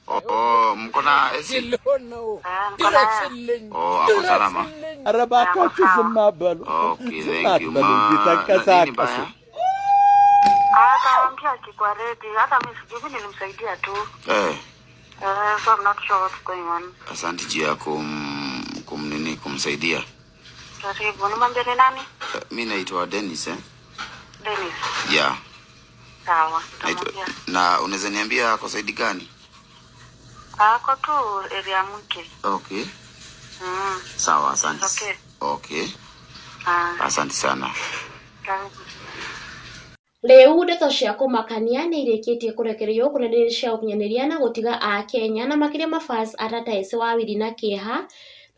Oh, mko na AC? Eh, niko na Oh, ako salama. ኧረ እባካችሁ ዝም አትበሉ፣ Okay, ዝም thank you. አትበሉ እንጂ Ma, nini ተንቀሳቀሱ። baya? Akaambia akikuwa ready. Hata mimi sijui, mimi nilimsaidia tu. Eh, Eh, so I'm not sure what's going on. asante juu ya kumnini kumsaidia. Karibu. Nimwambie ni nani? Eh, mi naitwa Dennis eh? Dennis. Yeah. Sawa, Naitwa, nitamwambia. na unaweza niambia kwa saidi gani? Ako tu area mke. Okay. Sawa, asante. Okay. Okay. Ah, Asante sana. karibu. Rĩu ndeto cia kũmakania nĩirĩkĩtie kũrekererio kũrĩ cia ũkinyanĩria na gũtiga akenya na makĩria mafans a Tata Ese Wawiri na kĩeha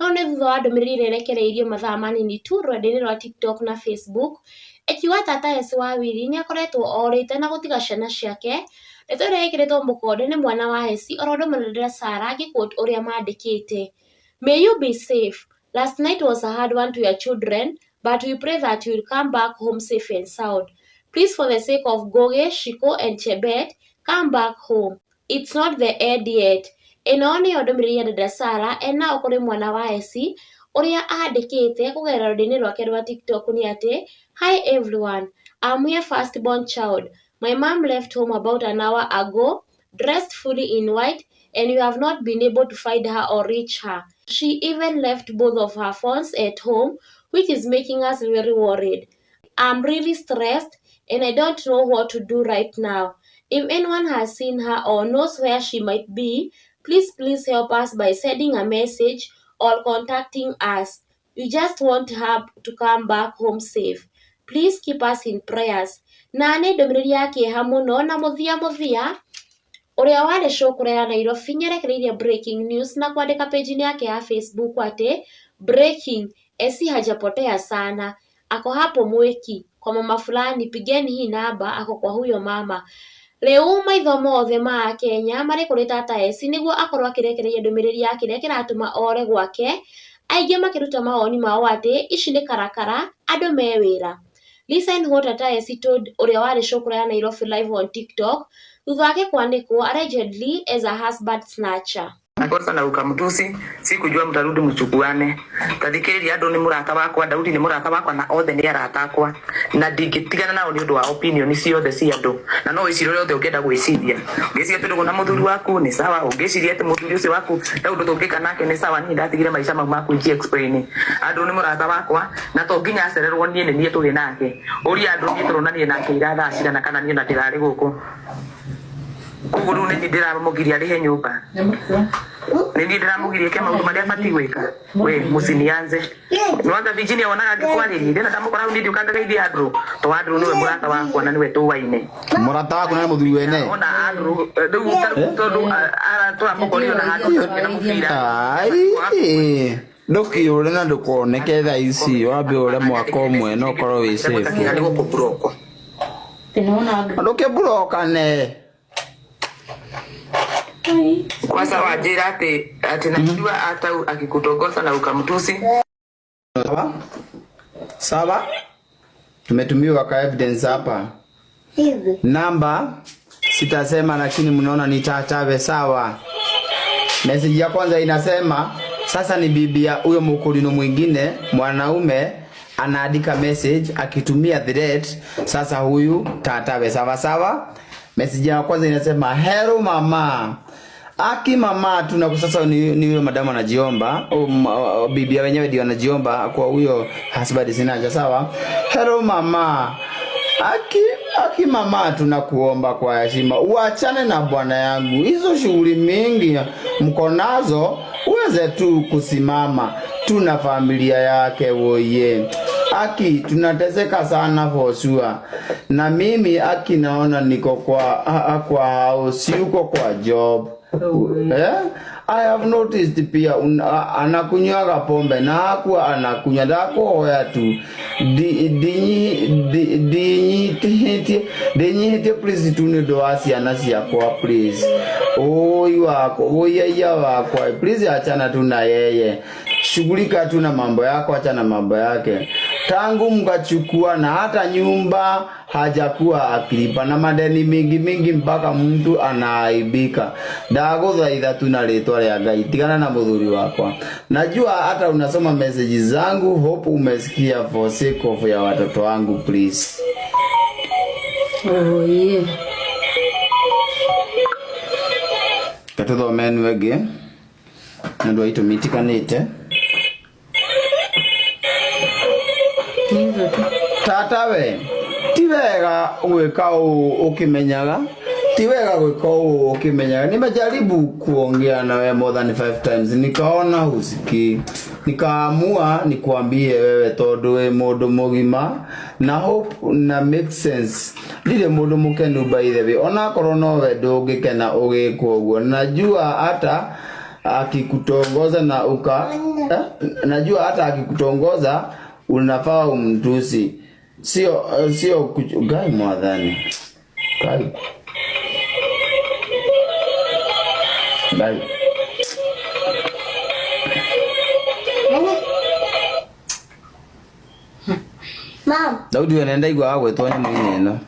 no nĩ thutha wa ndũmĩrĩri ĩrĩa ĩrekereirio mathaa manini tu rũrenda-inĩ rwa TikTok na Facebook ĩkiuga Tata Ese Wawiri nĩakoretwo orĩte na gũtiga ciana ciake. Ndeto ĩrĩa ĩkĩrĩtwo mũkonde nĩ mwana wa Esi oro ũndũ ũmwe na Dada Sarah agĩquote ũrĩa mandĩkĩte: "May you be safe. Last night was a hard one to your children, but we pray that you will come back home safe and sound. Please, for the sake of Goge, Shiko and Chebet, come back home. It's not the end yet." Ĩno nĩyo ndũmĩrĩri ya Dada Sarah ena kũrĩ mwana wa Esi ũrĩa andĩkĩte kũgerera rũrenda-inĩ rwake rwa TikTok nĩ atĩ: "Hi everyone, I'm here first born child. My mom left home about an hour ago, dressed fully in white, and we have not been able to find her or reach her. She even left both of her phones at home, which is making us very worried. I'm really stressed and I don't know what to do right now. If anyone has seen her or knows where she might be, please, please help us by sending a message or contacting us. We just want her to come back home safe. Please keep us in prayers." Na nĩ ndũmĩrĩri ya kĩeha mũno na mũthia mũthia ũrĩa warĩ cũkũra ya Nairobi nĩarekereirie breaking news na kwandĩka page-inĩ yake ya Facebook atĩ: "Breaking, Esi hajapotea sana, ako hapo Mwiki kwa mama fulani, pigeni hii namba, ako kwa huyo mama." Rĩu maitho mothe ma Akenya marĩ kũrĩ Tata Esi nĩguo akorwo akĩrekereria ndũmĩrĩri ya kĩrĩa kĩratũma ore gwake, aingĩ makĩruta mawoni mao atĩ ici nĩ karakara andũ me wĩra. Listen what Tata Esi told ũrĩa warĩ cũkũra ya Nairobi live on TikTok thutha wake kwanĩkwo allegedly as a husband snatcher. Kosa na ukamtusi, sikujua mtarudi mchukuane. Tathikĩrĩria andũ nĩ mũrata wakwa, Daudi nĩ mũrata wakwa na othe nĩ arata akwa, na ndingĩtigana nao nĩ ũndũ wa opinion ciothe cia andũ. Na no wĩcirie ũrĩa othe ũngĩenda gwĩciria. Ũngĩciria atĩ ndũgũ na mũthuri waku nĩ sawa, ũngĩciria atĩ mũthuri ũcio waku he ũndũ tũngĩka nake nĩ sawa. Niĩ ndatigire maica mau ma kwĩji explain. Andũ nĩ mũrata wakwa na to nginya acererwo niĩ nĩ niĩ tũrĩ nake. Ũria andũ niĩ tũronanie nake ira thaa cigana kana niĩ na ndĩrarĩ gũkũ. Koguo rĩu nĩ niĩ ndĩramũgiria arĩhe nyũmba, nĩ niĩ ndĩramũgiria eke maũndũ marĩa abatiĩ gwĩka. We mũcinianze nĩwanga Virginia wonaga ngĩkwarĩria ndĩna ndamũkora hau niĩ ndiũka ngageithia Andrew to Andrew nĩwe mũrata wakwa na nĩwe tũwaine. Mũrata waku na nĩ mũthuri wene. Ona Andrew rĩu tondũ tũramũkorire na handũ na mũbira. Ai, ndũkĩũre na ndũkoneke thaa ici, wambe ũre mwaka ũmwe na ũkorwo wĩ safe. Nĩ gũkũburoko. Ndũkĩmburokane. Kwanza wanjĩra atĩ najua hata akikutongoza na ukamtusi. Sawa sawa, tumetumiwa ka evidence hapa, namba sitasema, lakini mnaona ni tatawe. Sawa, message ya kwanza inasema sasa ni bibi ya huyo mukulino mwingine mwanaume anaandika message akitumia threat. Sasa huyu tatawe, sawa sawa. Message ya kwanza inasema: "Hello mama, aki mama tuna." Sasa ni huyo madamu anajiomba, bibi ya wenyewe ndio anajiomba kwa huyo husband snatcher, sawa. "Hello mama, aki aki mama, tunakuomba kwa heshima uachane na bwana yangu, hizo shughuli mingi mko nazo, uweze tu kusimama tuna familia yake. Woye aki, tunateseka sana for sure, na mimi aki naona niko kwa house, yuko kwa job. Eh? I have noticed pia anakunywaga pombe na hakuwa anakunywa. Ndakuhoya tu ndinyihĩtie ndinyihĩtie, please tu nĩ ũndũ wa ciana ciakwa, please. Oi wakwa, oi wakwa, please achana tu na yeye, shughulika tu na mambo yako, achana mambo yake." Tangu mkachukua na hata nyumba hajakuwa akilipa na madeni mingi mingi mpaka mtu anaaibika. Ndaguthaitha tu na ritwa ria Ngai, tigana na muthuri wakwa. Najua hata unasoma message zangu, hope umesikia, for sake of ya watoto wangu, please. Oh yeah. Gatuthome ĩno ĩngĩ nĩ ũndũ wa itũmi itiganĩte. Nĩ tu. Tata we, ti wega gwĩka ũũ ũkĩmenyaga, ti wega gwĩka ũũ ũkĩmenyaga. Nimejaribu kuongea na wewe more than 5 times, nikaona husikii, nikaamua nikuambie wewe tondu wi mundu mugima na hope na make sense. Ndirĩ mũndũ mũkenu by the way, onakorwo nowe ndũngĩkena ũgĩkwo ũguo. Najua hata akikutongoza na uka najua hata akikutongoza unafaa umtusi, sio Ngai mwathani Ngai Ngai. Mom. Daudi we nenda igua gwĩtwo nyamũ-inĩ ĩno.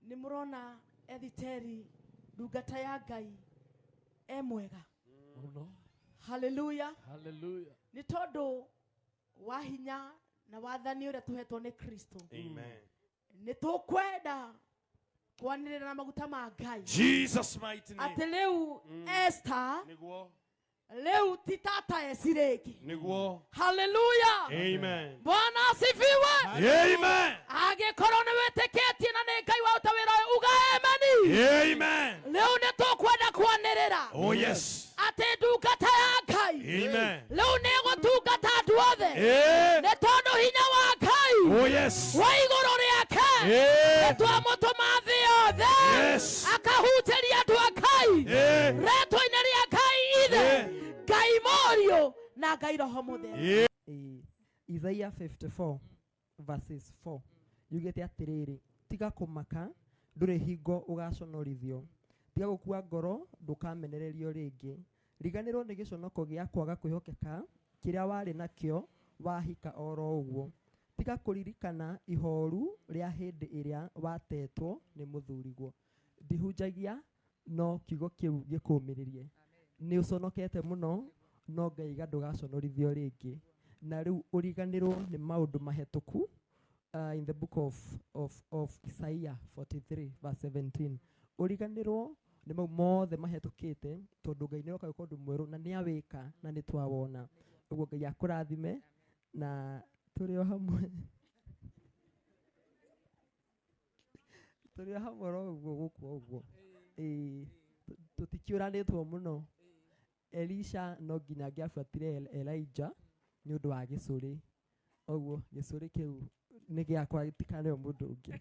Nĩ mũrona Ethiteri ndungata ya Ngai e mwega. Haleluya. Hallelujah. Nĩ tondũ wa hinya na wathani ũrĩa tũhetwo nĩ Kristo. Amen. Nĩ tũkwenda kwanĩrĩra na maguta ma Ngai Jesus mighty name. atĩ rĩu Esther Niguo. rĩu ti tata eci rĩngĩ. Niguo. Haleluya. Amen. Bwana asifiwe. Amen. Angĩkorwo nĩ wĩtĩkĩtie na nĩ Ngai waruta wĩra ũyũ, uga ameni. Amen. Rĩu nĩ tũkwenda kwanĩrĩra Oh yes. atĩ ndungata ya Ngai Amen. rĩu nĩ ĩgũtungata andũ othe Eh. nĩ tondũ hinya wa Ngai Oh yes. wa igũrũ rĩake Eh. nĩ twamũtũma thĩ yothe Yes. akahutĩria andũ a Ngai Eh. rĩtwa-inĩ rĩa Ngai Ithe, Eh. Ngai Mũriũ na Ngai Roho Mũtheru. Yeah. Isaiah 54 verses 4 yugĩte atĩrĩrĩ, tiga kũmaka, ndũrĩ hingo ũgaconorithio, tiga gũkua ngoro, ndũkamenererio rĩngĩ, riganĩrwo nĩ gĩconoko gĩa kwaga kwĩhokeka kĩrĩa warĩ nakĩo wahika oro ũguo, tiga kũririkana ihoru rĩa hĩndĩ ĩrĩa watetwo nĩ mũthuriguo. Ndihunjagia no kiugo kĩu gĩkũmĩrĩrie. Nĩ ũconokete mũno no ngaiga ndũgaconorithio rĩngĩ, na rĩu ũriganĩrwo nĩ maũndũ mahĩtũku. In the book of Isaiah 43 verse 17, ũriganĩrwo nĩ mau mothe mahĩtũkĩte tondũ Ngai nĩ oka gwĩka ũndũ mwerũ na nĩ awĩka na nĩ twawona. Ũguo Ngai akũrathime na tũrĩ o hamwe, tũrĩ o hamwe oro ũguo gũkũ ũguo. Ĩĩ, tũtikĩũranĩtwo mũno. Elisha no nginya angĩabuatire Elijah nĩ ũndũ wa gĩcũrĩ. Ũguo gĩcũrĩ kĩu nĩ gĩakwa gĩtikaneo mũndũ ũngĩ.